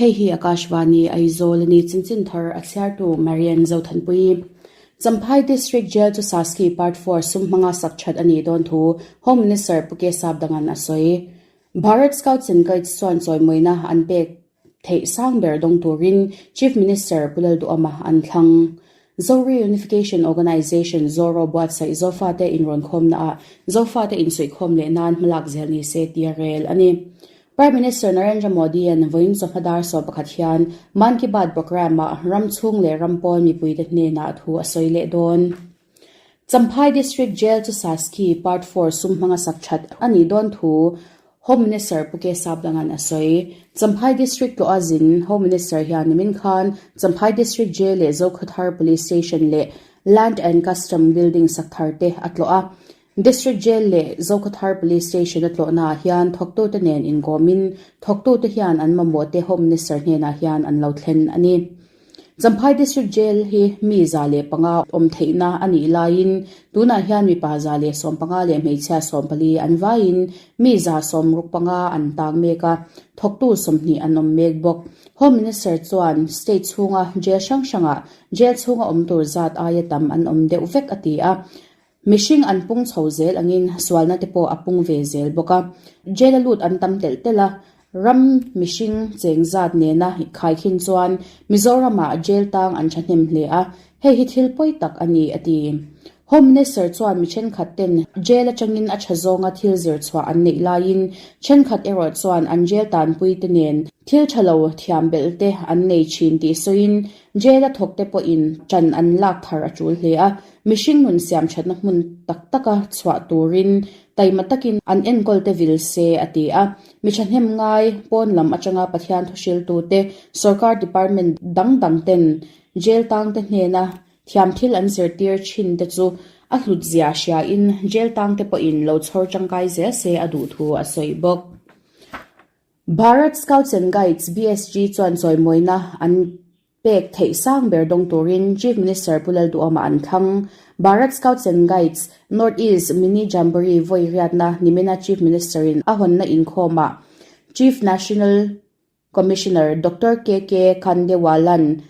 Hei hi Akashvani Aizawl a ni Chanchin thar a chhiartu Marian Zothanpuii. Champhai District Jail chu Saski Part Four sum hmanga sak that a nih dawn thu Home Minister Pu K Sapdangan a sawi. Bharat Scouts and Guides chuan chawimawina an pek theih sang ber dawng turin Chief Minister Pu Lalduhawma an thlang. Zo Reunification Organisation, Zoro, buatsaih Zofate inrawnkhawmna ah Zofate insuihkhawm leh nan hmalak zel ni se tia rel a ni. Prime Minister Narendra Modi-a'n vawiin chawhma dar 11 hian Mann Ki Baat programme-ah ram chhung leh ram pawn mipuite hnenah thu a sawi leh dawn. Champhai District Jail chu Saski Part Four sum hmanga sak that a nih dawn thu Home Minister Pu K Sapdanga'n a sawi. Champhai District tlawh a zin Home Minister hian nimin khan Champhai District Jail leh Zokhawthar Police Station leh Land and Custom Building sak thar te a tlawh a. District Jail leh Zokhawthar Police Station a tlawhnaah hian thawktute nen inkawmin thawktute hian an mamawhte Home Minister hnenah hian an lo thlen a ni. Champhai District Jail hi mi 105 awm theihna a nih laiin tunah hian mipa 115 leh hmeichhia 14 an vaiin mi 65 an tang mek a, thawktu 20 an awm mek bawk. Home Minister chuan state chhunga jail hrang hrangah jail chhunga awm tur zat aia tam an awm deuh vek a ti a. Mihring an pung chho zel angin sualna te pawh a pung ve zel bawk a. Jail a lut an tam telh telh a, ram mihring cheng zat nena khaikhin chuan Mizoramah jail tang an thahnem hle a, hei hi thil pawi tak a ni, a ti. Home Minister chuan mi thenkhat ten jail atangin a tha zawnga thil zir chhuah an neih laiin thenkhat erawh chuan an jail tanpui te nen thil tha lo thiam belh te an nei thin tih sawiin jail a thawk te pawhin tan an lak thar a tul hle a. Mihring nun siam thatna hmun tak taka chhuah turin taima takin an enkawl te vil se, a ti a. Mi thahnem ngai, pawn lam atanga Pathian thuhriltute, sorkar department dang dang ten jail tangte hnena thiam thil an zirtir thin te chu a hlut zia hriain jail tangte pawhin lo chhawr tangkai zel se a duh thu a sawi bawk. Bharat Scouts and Guides, BSG, chuan chawimawina an Pek theih sang ber dawng turin Chief Minister Pu Lalduhawma an thlang. Bharat Scouts and Guides, North East Mini Jamboree vawi riatna nimina Chief Minister-in a hawnna inkhawmah Chief National Commissioner Doctor KK Khandewalan,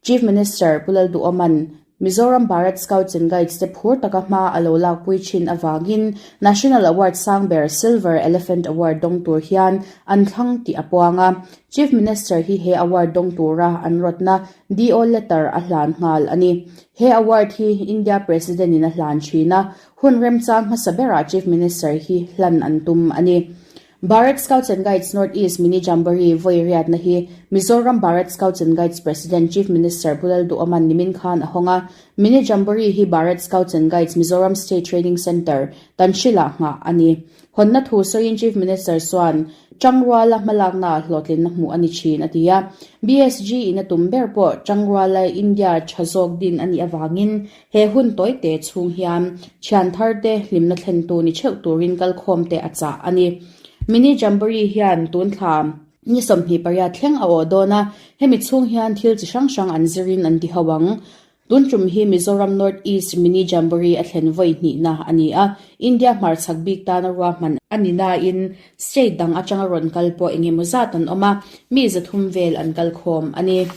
Chief Minister Pu Lalduhawman Mizoram Bharat Scouts and Guides te phur taka hma a lo lakpui thin avangin National Award sang ber Silver Elephant Award dawng tur hian an thlang tih a puang a. Chief Minister hi he award dawng tura an rawtna DO letter a hlan nghal a ni. He award hi India President in a hlan thin a, hun remchang hmasa berah Chief Minister hi hlan an tum a ni. Bharat Scouts and Guides North East Mini Jamboree vawi riatna hi Mizoram Bharat Scouts and Guides President Chief Minister Pu Lalduhawman nimin khan a hawng a. Mini Jamboree hi Bharat Scouts and Guides Mizoram State Training Centre, Tanhril-ah nghah a ni. Hawnna thu sawiin Chief Minister chuan Tangruala hmalaknaah hlawhtlinna hmuh a ni thin a ti a. BSG in a tum ber pawh Tangruala India tha zawk din a nih avangin He hun tawite chhung hian thian tharte hlimna thlentu ni theuh turin kalkhawmte a chah a ni. Mini Jamboree hian tun thla ni 28 thleng a awh dawn a, hemi chhung hian thil chi hrang hrang an zirin an ti ho ang. Tun tum hi Mizoram North East Mini Jamboree a thlen vawi hnihna a ni a, India hmarchhak bik tana ruahman a ni nain state dang atanga rawn kal pawh engemaw zat an awm a, mi 300 vel an kalkhawm a ni.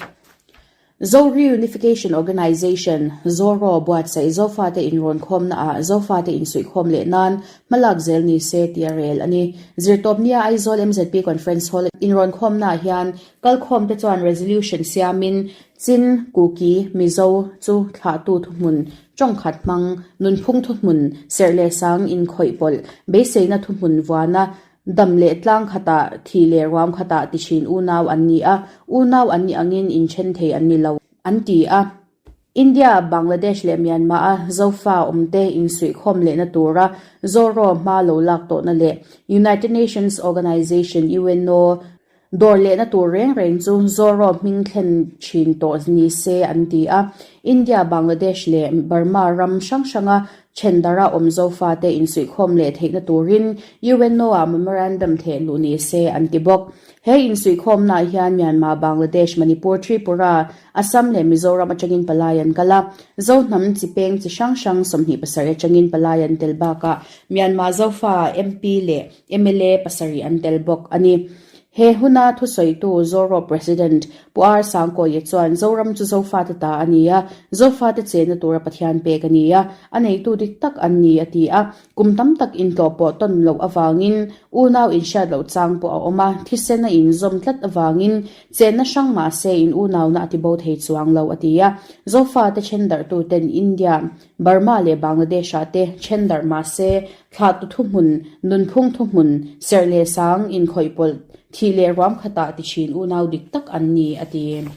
Zo Reunification Organisation, ZORO, buatsaih Zofate inrawnkhawmna ah Zofate insuihkhawm leh nan hmalak zel ni se tih a rel a ni. Zirtawpnia Aizawl MZP Conference Hall inrawnkhawmna ah hian kalkhawmte chuan resolution siamin Chin, Kuki, Mizo chu thlahtu thuhmun, tawngkhat hmang, nunphung thuhmun, serh leh sang inkhawih pawlh, beiseina thuhmun vuana Dam leh tlang khatah, thi leh ruam khatah ti thin unau an ni a, unau an nih angin inthen thei an ni lo, an ti a. India, Bangladesh leh Myanmar-a Zofa awmte insuihkhawm lehna tura Zoro hma lo lak tawhna leh United Nations Organization, UNO, Dawr lehna tur reng reng chu Zoro hming thlen thin tawh ni se an ti a. India, Bangladesh leh Burma ram hrang hranga thendara awm Zofate insuihkhawm leh theihna turin UNO-ah memorandum theh luh ni se an ti bawk. He insuihkhawmnaah hian Myanmar, Bangladesh, Manipur, Tripura, Assam leh Mizoram atangin palai an kal a. Zo hnam chi peng chi hrang hrang 27 atangin palai an tel bakah Myanmar Zofa MP leh mla pasarih an tel bawk a ni. He huna thusawitu Zoro President Pu R Sangkawia chuan Zoram chu Zofate ta a ni a, Zofate chenna tura Pathian pek a ni a, a neitu dik tak an ni a ti a. Kum tam tak intlawh pawh tawn loh avangin unau inhriat loh chang pawh a awm a, thisen a inzawm tlat avangin chenna hrang mahse in unauna a tibo thei chuang lo a ti a. Zofate thendarhtuten India, Burma leh Bangladesh-ah te thendarh mahse thlahtu thuhmun, nunphung thuhmun, serh leh sang, inkhawih pawlh, thih leh ruam khatah ti thin unau dik tak an ni, a ti.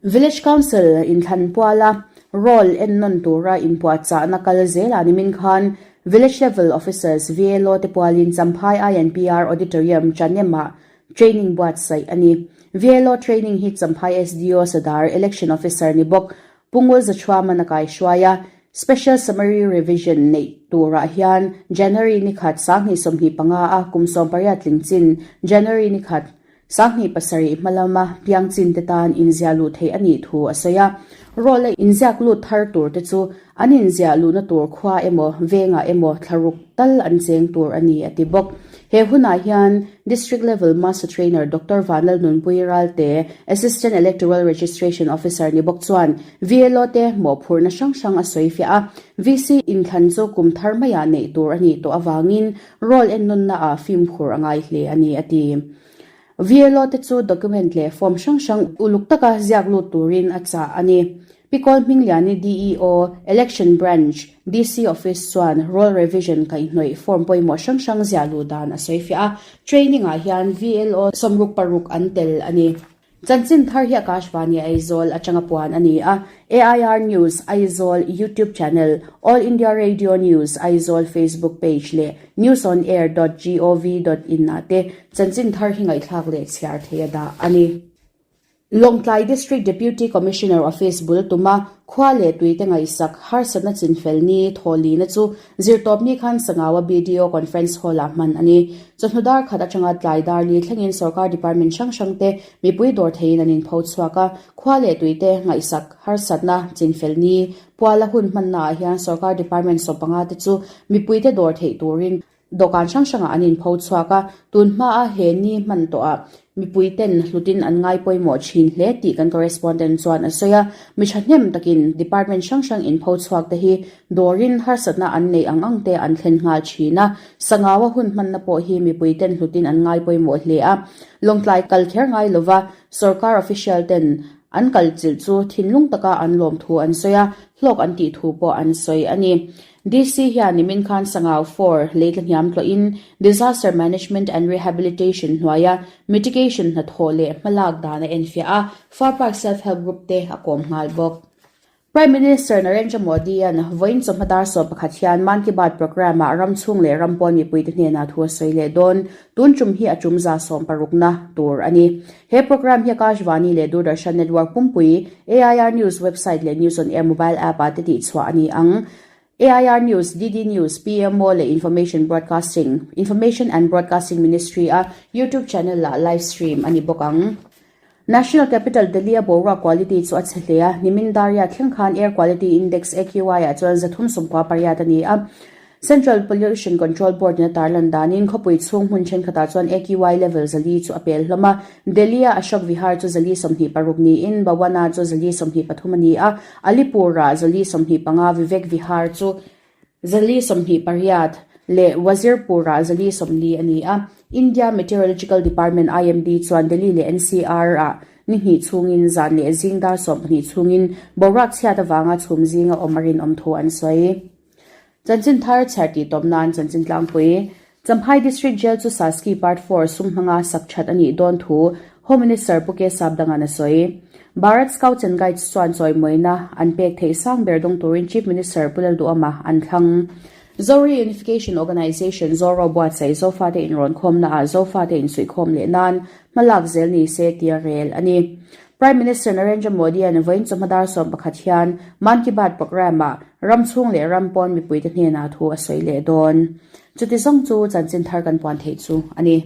Village Council inthlan puala roll ennawn tura inpuahchahna kal zelah nimin khan Village Level Officers, VLO, te pualin Champhai INPR Auditorium Chanemah training buatsaih a ni. VLO training hi Champhai SDO Sadar Election Officer ni bawk Pungul Zachhuaman a kaihruai a, Special Summary Revision neih turah hian January ni khat 2025 a kum 18 tling chin January ni khat 27 hma lama piang chin te tan inziah luh theih a nih thu a sawi a. Roll a inziak lut thar tur te chu an inziah luhna tur khua emaw vengah emaw thlaruk tal an cheng tur a ni a ti bawk. He hunah hian District Level Master Trainer Doctor Vanlalnunpui Ralte, Assistant Electoral Registration Officer ni bawk chuan VLO te mawhphurhna hrang hrang a sawi fiah a. VC inthlan chu kum thar maiah neih tur a nih tawh avangin roll ennawnna ah fimkhur a ngai hle a ni a ti. VLO te chu document leh form hrang hrang uluk taka ziak lut turin a chah a ni. Pikawl Hmingliani DEO, Election Branch, DC Office chuan Roll Revision kaihhnawih form pawimawh hrang hrang ziah luh dan a sawi fiah a, training ah hian VLO 66 an tel a ni. Chanchin thar hi Akashvani Aizawl atanga puan a ni a, AIR News Aizawl YouTube channel, All India Radio News Aizawl Facebook page leh newsonair dot gov dot in ah te chanchin thar hi ngaihthlak leh chhiar thei a dah a ni. Lawngtlai District Deputy Commissioner Office bul tuma khua leh tuite ngaihsak harsatna chinfel ni thawhlina chu zirtawpni khan Sangawa BDO Conference Hall-ah hman a ni. Chawhnu dar khat atanga tlai dar li thlengin sorkar department hrang hrangte mipui dawr theiin an inpho chhuak a, khua leh tuite ngaihsak harsatna chinfel ni puala hun hmannaah hian sorkar department 15 te chu mipuite dawr theih turin Dawhkan hrang hrangah an inpho chhuak a, tun hmaa he ni hman tawhah mipuiten hlutin an ngai pawimawh thin hle tih kan correspondent chuan a sawi a. Mi thahnem takin department hrang hrang inpho chhuak te hi dawrin harsatna an neih ang ang te an thlen nghal thin a, Sangaua hun hmanna pawh hi mipuiten hlutin an ngai pawimawh hle a. Lawngtlai kal kher ngai lova sorkar official ten an kal chilh chu thinlung taka an lawm thu an sawi a, hlawk an tih thu pawh an sawi a ni. DC hian nimin khan Sangau 4 lei tlahniam tlawhin Disaster Management and Rehabilitation hnuaia mitigation hnathawh leh hmalak dan a enfiah a, Far Park Self Help Group te a kawm nghal bawk. Prime Minister Narendra Modi-a'n vawiin chawhma dar 11 hian Mann Ki Baat programme-ah ram chhung leh ram pawn mipuite hnenah thu a sawi leh dawn. Tun tum hi a tum za sawm parukna tur a ni. He programme hi Akashvani leh Doordarshan network pumpui, AIR News website leh News on Air mobile app-ah te tihchhuah a ni ang. AIR News, DD News, PMO leh Information Broadcasting, Information and Broadcasting Ministry-a YouTube channel-ah live stream a ni bawk ang. National Capital Delhi-a boruak quality chu a chhe hle a, nimin Daria thleng khan Air Quality Index, AQI, ah chuan 398 a ni a. Central Pollution Control Board in a tarlan danin khawpui chhung hmun thenkhatah chuan AQI level zali chu a pel hlawm a. Delhi-a Ashok Vihar chu 126 niin Bawana chu 123 a ni a, Alipur-ah 125, Vivek Vihar chu 128 leh Wazirpur-ah 140 a ni a. India Meteorological Department, IMD, chuan Delhi leh NCR-ah ni hnih chhungin zan leh zing dar 12 chhungin boruak chhiat avanga chhum zinga awm a rinawm thu an sawi. Chanchin thar chhiar tih tawp nan chanchin tlangpui Champhai District Jail chu Saski Part 4 sum hmanga sak that a nih dawn thu Home Minister Pu K Sapdangan a sawi. Bharat Scouts and Guides chuan chawimawina an pek theih sang ber dawng turin Chief Minister Pu Lalduhama an thlang. Zori Unification Organisation Zoro buatsaih Zofate inrawnkhawmna ah Zofate insuihkhawm leh nan hmalak zel ni se tia rel a ni. Prime Minister Narendra Modi-a'n vawiin chawhma dar 11 hian Mann Ki Baat programme-ah ram chhung leh ram pawn mipuite hnenah thu a sawi leh dawn. Chuti zawng chu chanchin thar kan puan theih chu a ni.